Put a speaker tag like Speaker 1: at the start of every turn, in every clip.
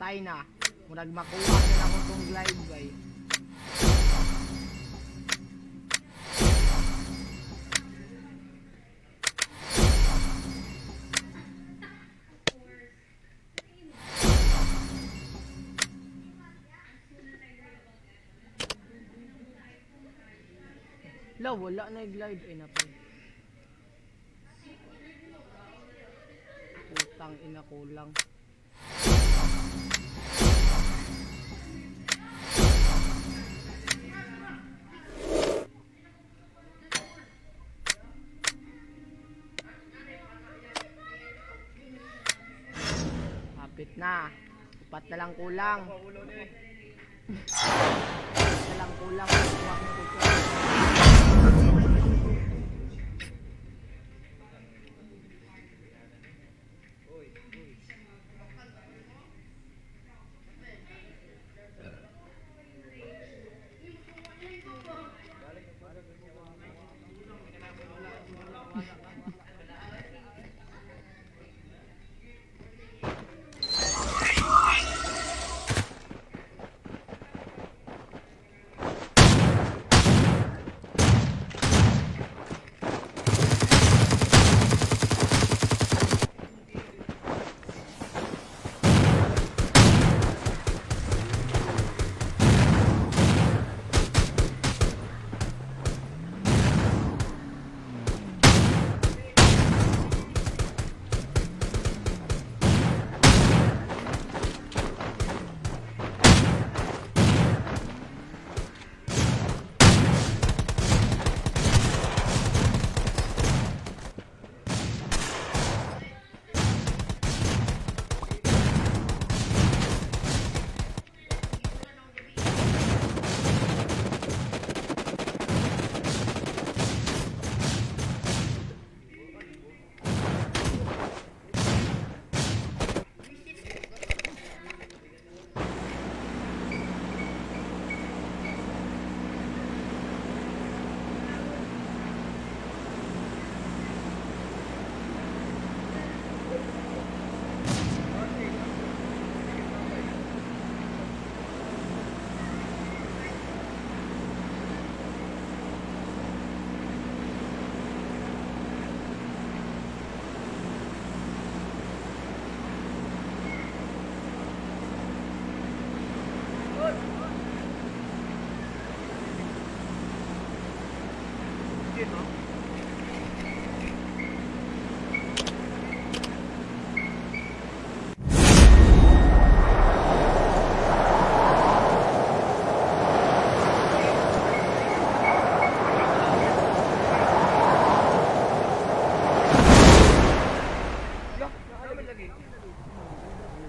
Speaker 1: patay na. Murag makuha na lang ko tong glide bay. La, wala na glide ay napay. Putang ina kulang. Kapit na. Upat na lang kulang. Upat na lang kulang.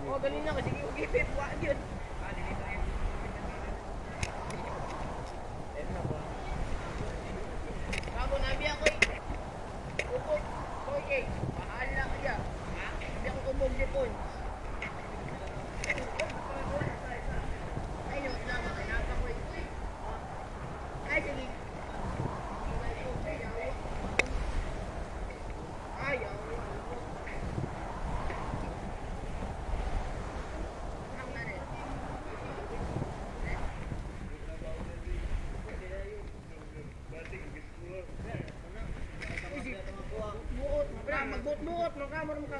Speaker 1: Oh, galing na kasi ugipit wa gyud. Bago na biya ko. Upok, koy. Bahala ka diya. Ha? Hindi ako kumog dipon. Ay, no, lama kay napa ko. Ay, sige. Ayaw. Magbut-but, makamar mo ka.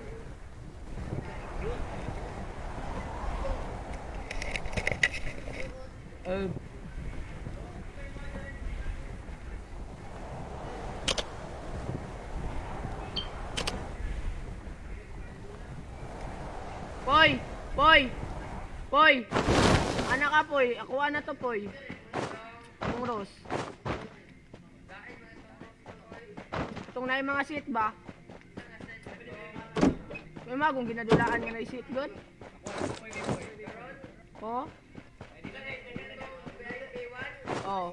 Speaker 1: Poy! Poy! Poy! Anak ka, Poy. Ako na to, Poy. Itong Rose. Itong na yung mga seat ba? May magong ginadulaan nga na yung seat good? Oh? Oh.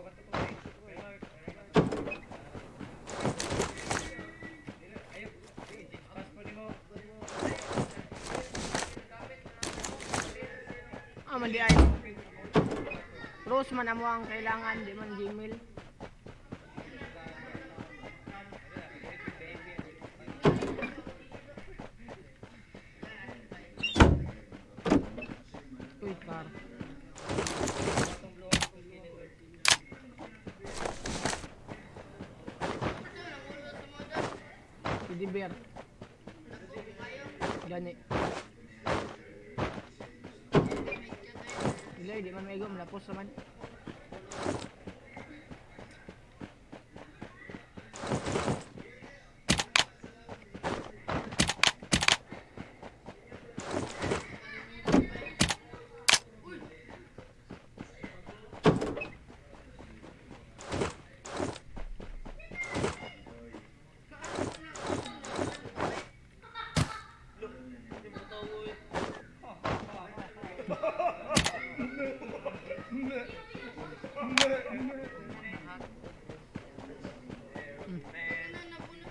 Speaker 1: Ah, mali ay. Rose man amo ang kailangan, di man Gmail. Bar. Teddy bear. Gani. Ilay, di man maigo, malapos naman.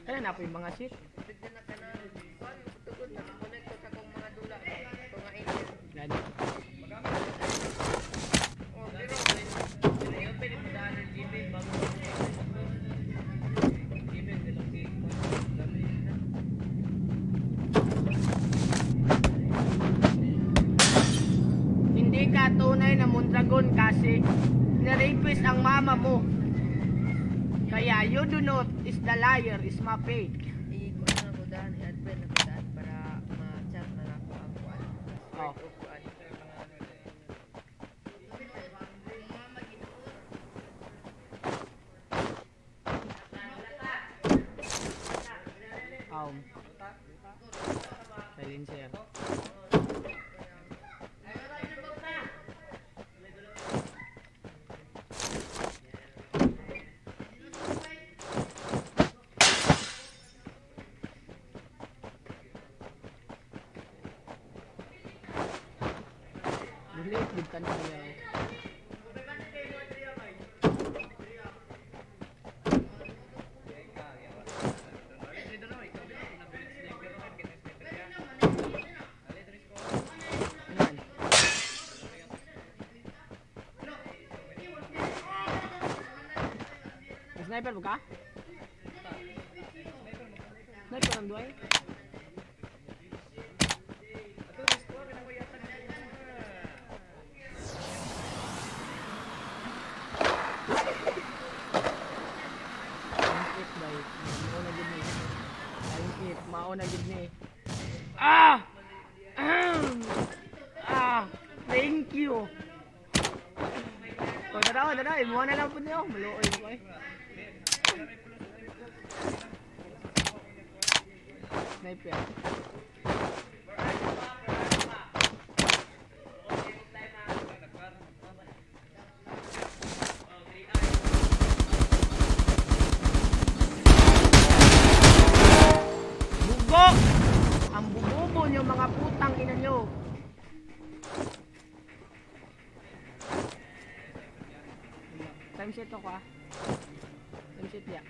Speaker 1: Kaya na po yung mga shit. Gani. Hindi ka tunay na Mondragon kasi nirapist ang mama mo. Kaya you do not is the liar is my fate.
Speaker 2: Ikuan na ko daan, i-advent na ko daan para ma-chat na lang ko ang kuan.
Speaker 1: Oh. Silencer. Bulit, bigtan ko yan. Sniper buka? Sniper ang duay? Mauna gid ni. Ah! Thank you. O dara, imo na lang pud niyo, maluoy ko eh. Sniper. Ang bububo nyo mga putang ina nyo. Time set ako ah. Time set ya.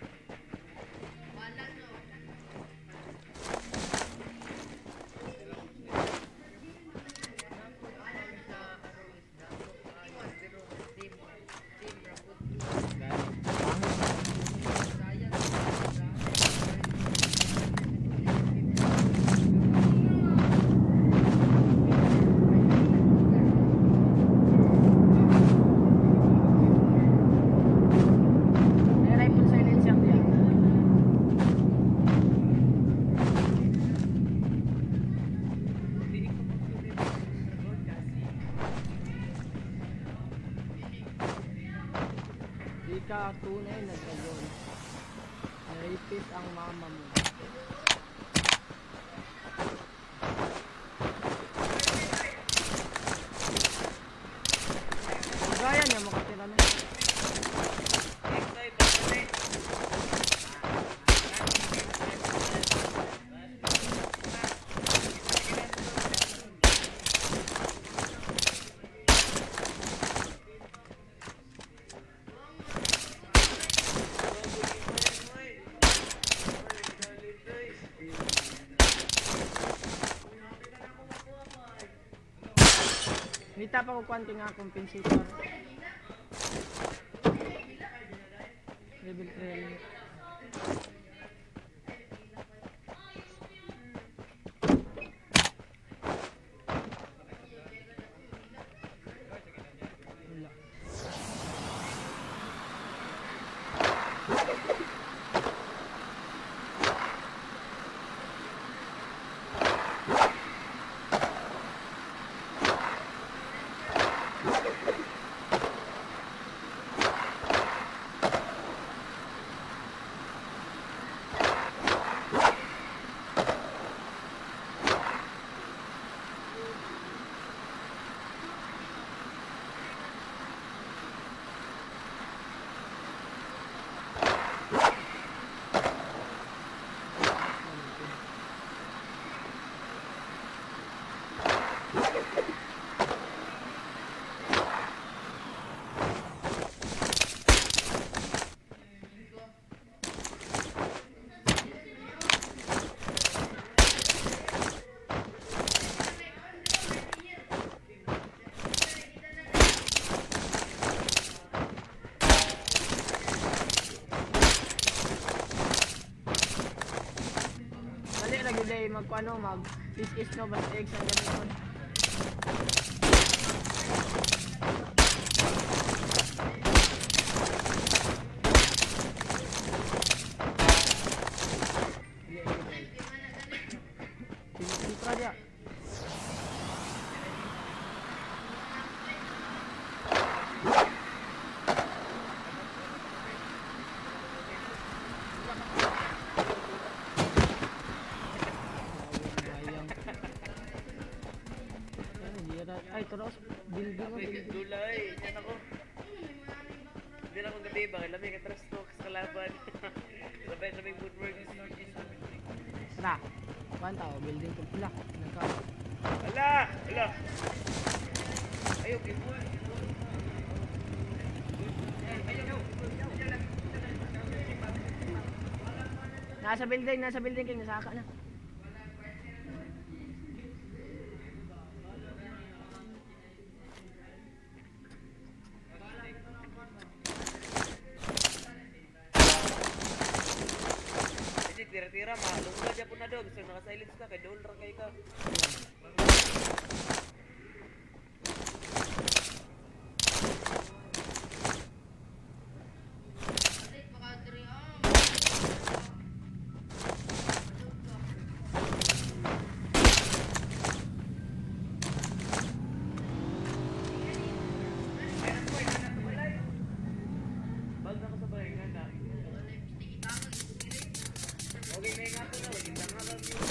Speaker 1: Ka tunay na dragon. Rapist ang mama mo. Gaya niya makatira na. Nita pa ko kwanti nga compensator. Level 3. Dali ra gyud ay magkuano mag is no basta eggs ang ganun. Sipra dia. Ay, terus building mo.
Speaker 3: Dulay, yan ako. Hindi na akong gabi, bakit lamig at trust talk sa kalaban. Sabay footwork is northeast.
Speaker 1: Nah, kuan tao building ko pula. Naka
Speaker 3: Ala! Ala! Ayaw, kipul.
Speaker 1: nasa building kayo nasaka na.
Speaker 3: Jadi tira-tira, mahalong aja po na daw. Gusto naka-silence ka, kay doon ra kay ka. Bag na ko sa bahingan na. Okay, may nga po na. Wag yung tangalan yun.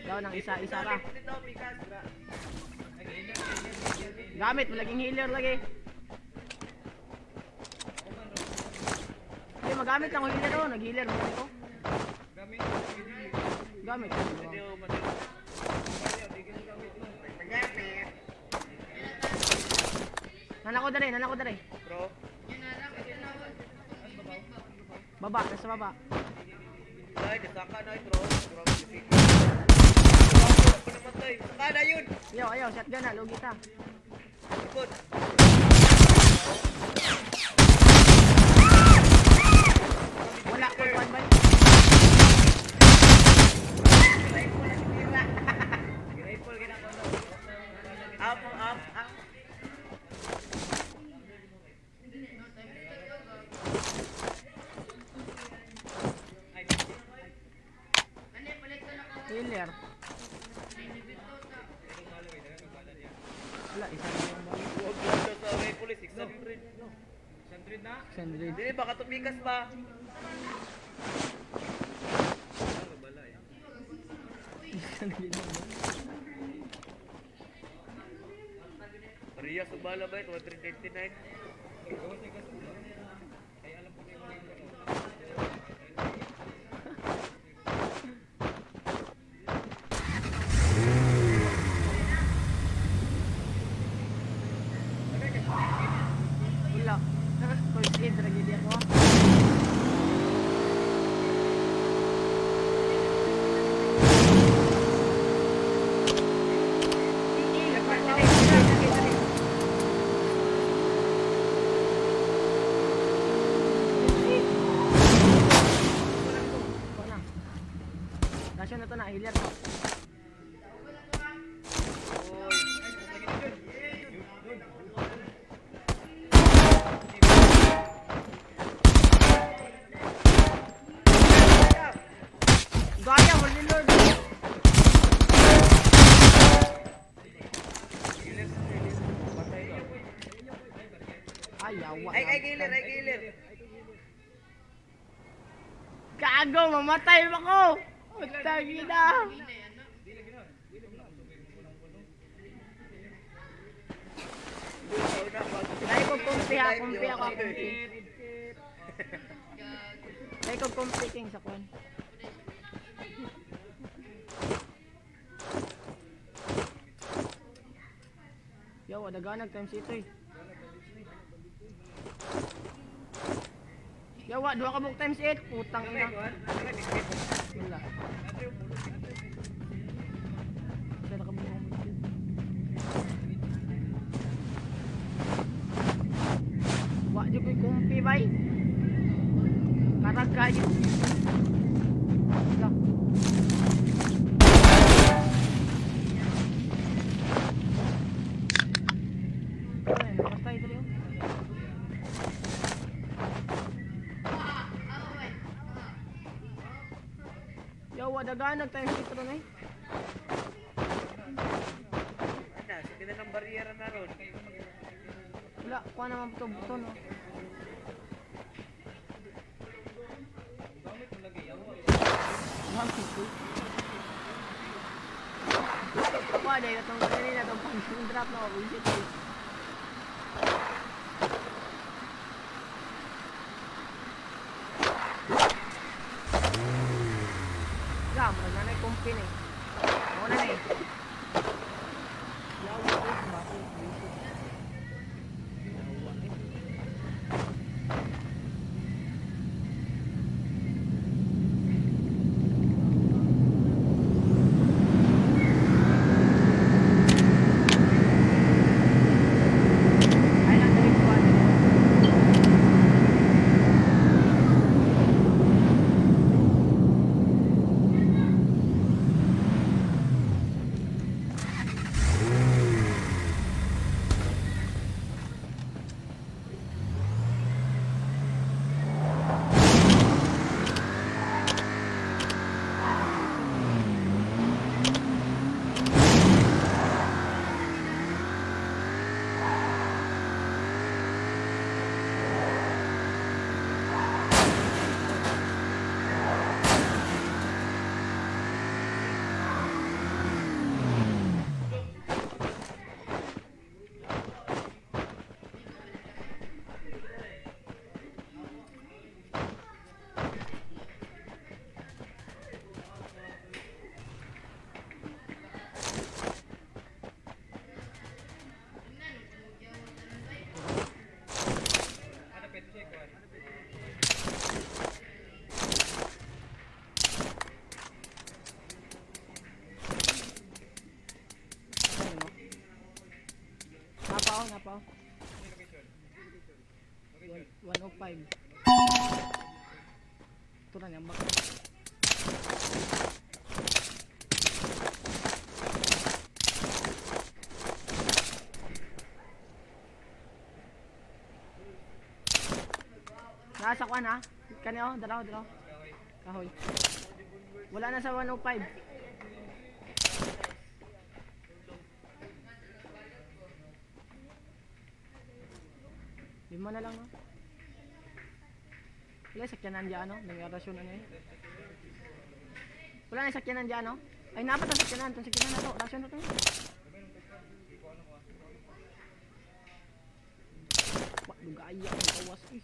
Speaker 1: Daw nang isa-isa ra. Gamit mo laging healer lagi. Hindi magamit lang ko healer oh, nag-healer mo ko. Gamit. Nanako dali.
Speaker 3: Bro,
Speaker 1: Baba, nasa baba.
Speaker 3: dahil nasaka na ito. Bro, ako namatay. Saka na yun.
Speaker 1: Ayaw, shotgun na, lugi ta.
Speaker 3: Ikot.
Speaker 1: Wala ko kuan ba?
Speaker 3: Rifle ginagawa. Up.
Speaker 1: Healer. Wala, isa na yung balik.
Speaker 3: Huwag lang daw sa rifle, 600.
Speaker 1: 600.
Speaker 3: Hindi, baka tumikas pa. Maria sa bala ba ito? 139?
Speaker 1: Wala. First aid lagi dia ko. Nasyon na to na, healer to. Gaya, wala Lord. Ay, yawa.
Speaker 3: Ay, killer.
Speaker 1: Gago, mamatay ako. Utagi na. Dahil ko kumpi ha, kumpi ako, kumpi. Dahil ko kumpi king sa kwan. Yo, daganag times ito eh. Yo, dua ka book times 8, putang ina. Wala. Kaya nakabuha mo dito. Wak je ko'y kumpi bay. Karag kayo. Ika. Ay, napastay dali oh. Yo, wadaganag tayo dito na eh.
Speaker 3: Ana, sige na ng bariyera na ron.
Speaker 1: Wala, kuha naman ito buto no. Kuha dahil itong kanina itong pang-drop na ako. Visit eh. Gam, nanay kumpin eh. Ako na eh. Yawa eh, bakit? Visit. Ay lang dahil kuha nila. Napaw. 105. Ito na niyang baka. Nasa kwan ha? Kanyo, dalaw. Kahoy. Wala na sa 105. Lima na lang no? Wala sakyanan dyan no? Nangyarasyon na niya eh. Wala na sakyanan dyan no? Ay napat ang sakyanan. Itong sakyanan na to. Rasyon na to. Wak, lugaya ang kawas eh.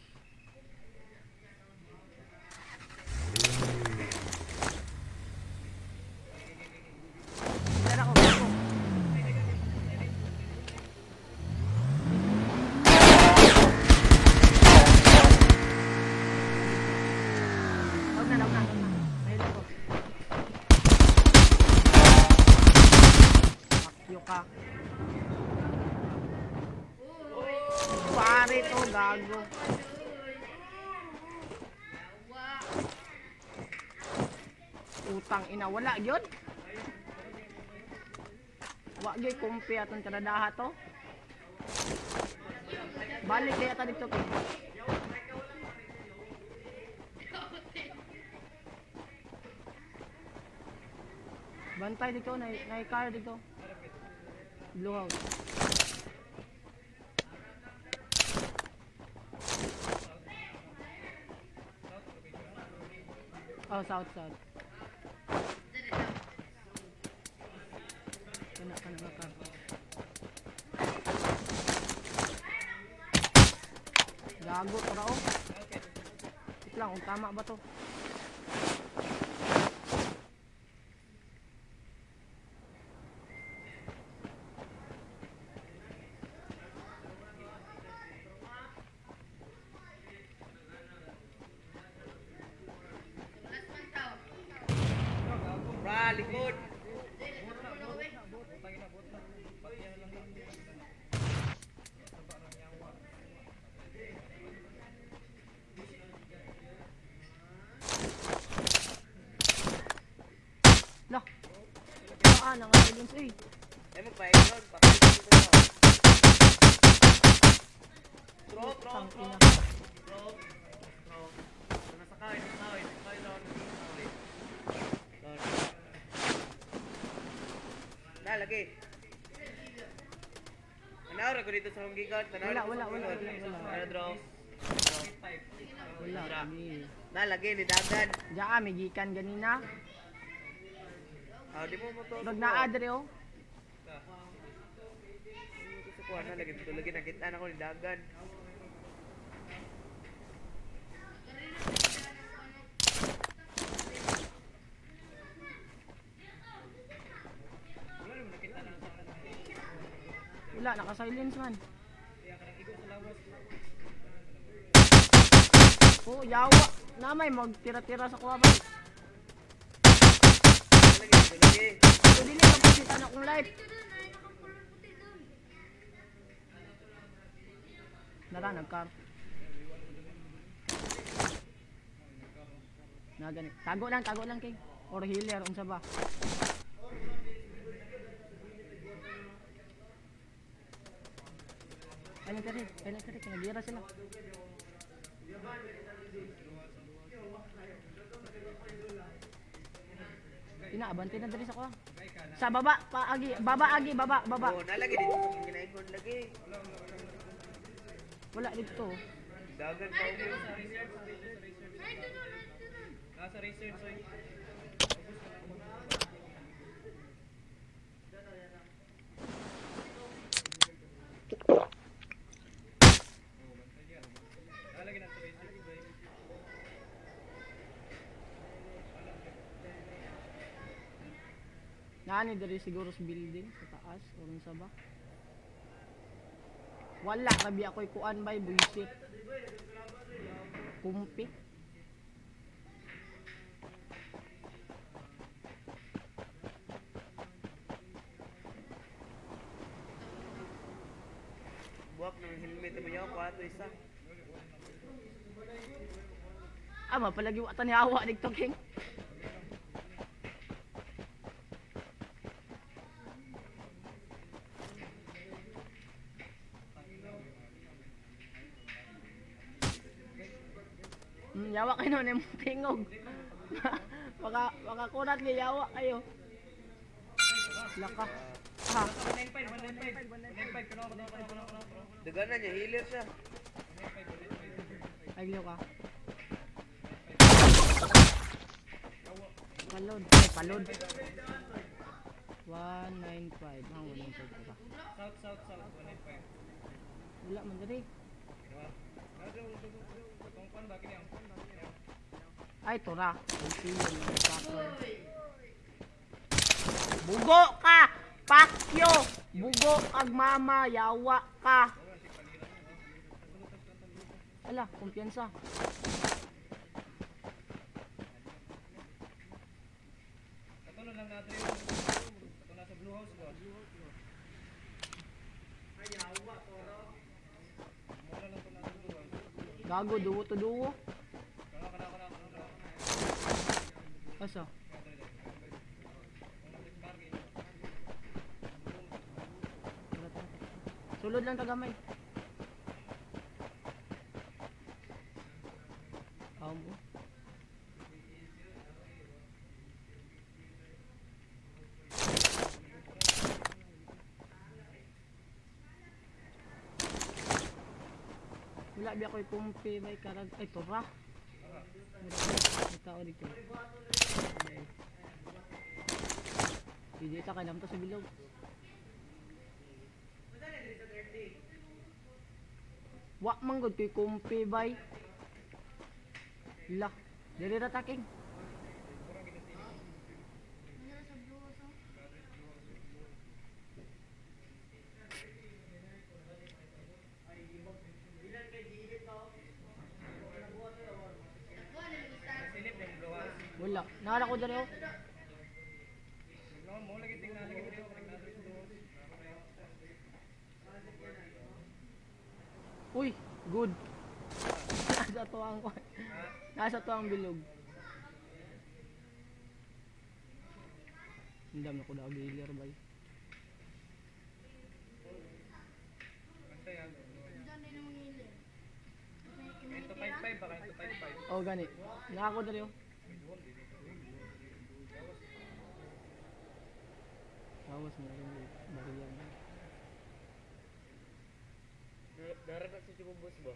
Speaker 1: Tara ko, bako. Laog na. Mahila ko. Akyo ka. Pare to, gago. Utang ina, wala yun. Wag gyud kumpi atong kanadaha to. Balik kaya ta dito kay. Bantay dito na car dito. Blue house. Oh, south. Kana ka. Gago, tara oh. Wait lang, kung tama ba to?
Speaker 3: Bra, likod.
Speaker 1: Lah. Naka-silence eh.
Speaker 3: Ay, magpahinga nun. Papahinga dito na. Throw.
Speaker 1: Tangina.
Speaker 3: Throw. Nasa kawin. Kawin doon. Lagi. Ano ko dito sa hunggigan?
Speaker 1: Wala.
Speaker 3: Ano, draw?
Speaker 1: Wala kami.
Speaker 3: Lagi ni dagan.
Speaker 1: Diyan may gikan ganina.
Speaker 3: Di mo mo to.
Speaker 1: Dog na adre oh.
Speaker 3: Gusto ko ano, lagi dito lagi nakita na ko ni dagan.
Speaker 1: Wala, naka-silence man. Oh, yawa. Namay magtira-tira sa kuha ba?
Speaker 3: Lagi.
Speaker 1: So, dili ka pa kita na kong live. Nara, nagkar. Nagani. Tago lang, King. Or healer, unsa ba? Kailan ka rin, kinagira sila. Inaabante na dali sa kuha. Sa baba, baba.
Speaker 3: Oh, nalagi dito sa ginaikon lagi.
Speaker 1: Wala dito.
Speaker 3: Dagan pa ulo.
Speaker 4: Sa research ay lalagyan natin sa research ba?
Speaker 1: Nani diri siguro sa building sa taas o sa ba? Wala rabi ako'y kuan bay buisit. Kumpi.
Speaker 3: Buwak ng helmet mo yaw, 4 isa.
Speaker 1: Mapalagi wata ni awa dito King. Yawa kayo nun, yung tingog. Makakunat ni yawa kayo. Laka. Ha?
Speaker 4: 195 kuno.
Speaker 3: Daganan niya, healer siya.
Speaker 1: Agyo ka. Palod. 195. Hang 195 ka.
Speaker 4: South 195.
Speaker 1: Wala man diri.
Speaker 4: Kung ba kini ang
Speaker 1: Ay, tora. Bugo ka! Pakyo! Bugo kag mama, yawa ka! Ala, kumpiyansa.
Speaker 4: katulad lang natin yung katulad nasa Blue House ko. Ay yawa to. Mura lang to nasa Blue House.
Speaker 1: Gago, duwo to duwo.
Speaker 4: Kana.
Speaker 1: Asa? Sulod lang tagamay. Mo. Wala biya ko'y pumpi may karag. Ay, tora. May tao dito. Hindi ta kay namta sa bilog. Wa man gud kay kumpi bay. La, dili ra taking.
Speaker 4: Silip yung blue house.
Speaker 1: Wala. Nara ko dali oh.
Speaker 4: No, mo lagi tingnan lagi dito, tingnan dito blue house.
Speaker 1: Uy, good. Nasa to ang nasa to ang bilog. Hindam na ko daw gilir bay.
Speaker 4: Basta yan. Ito 55 baka ito 55.
Speaker 1: Oh gani. Naka ko dali oh. Tawas mo rin bariyan.
Speaker 3: Naranas sa Chikumbos ba?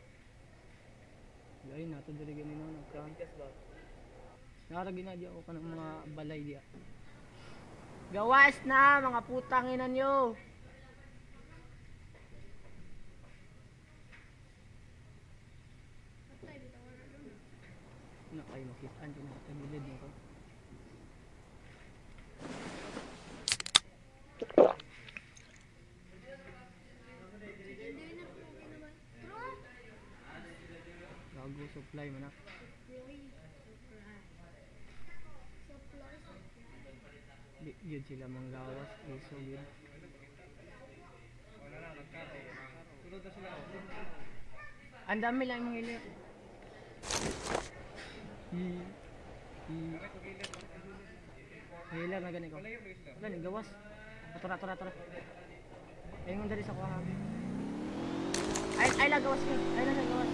Speaker 1: Gay nato dali gani no nagka.
Speaker 3: Tikas ba?
Speaker 1: Nara ginadya ko kanang mga balay diya. Gawas na mga putang ina nyo. Na kayo makitaan din sa tagilid nito. Gago supply man na. Di yun sila manggawas, iso yun.
Speaker 4: Wala na nagkaro. Tulod na sila.
Speaker 1: Ang dami lang mga ilir.
Speaker 4: Bakit gilid?
Speaker 1: Hilar na gani ko.
Speaker 4: Wala yung isla.
Speaker 1: Wala ni gawas. Tura. Ayun mo dali sa kuha. Ay la gawas ka. Ay la gawas.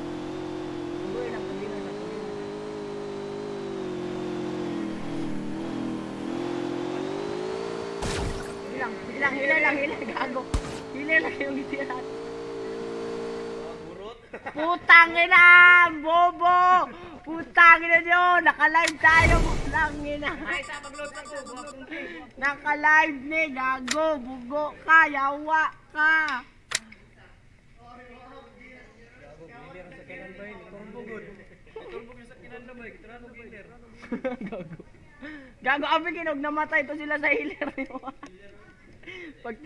Speaker 1: Tuloy lang tuloy lang. Hilar lang gago. Hilar lang yung itirat.
Speaker 3: Burot.
Speaker 1: Putang ina, bobo. Putang ina nyo, naka-live tayo, putang ina.
Speaker 3: Ay, sa mag-load na ko.
Speaker 1: Naka-live ni, gago, bugo ka, yawa ka.
Speaker 4: Gago gilir sa kanan bay, turbo good. Turbo yung sa kanan na bay, kitura mo gilir.
Speaker 1: Gago, gago, abi kinog, namatay to sila sa hilir. Pag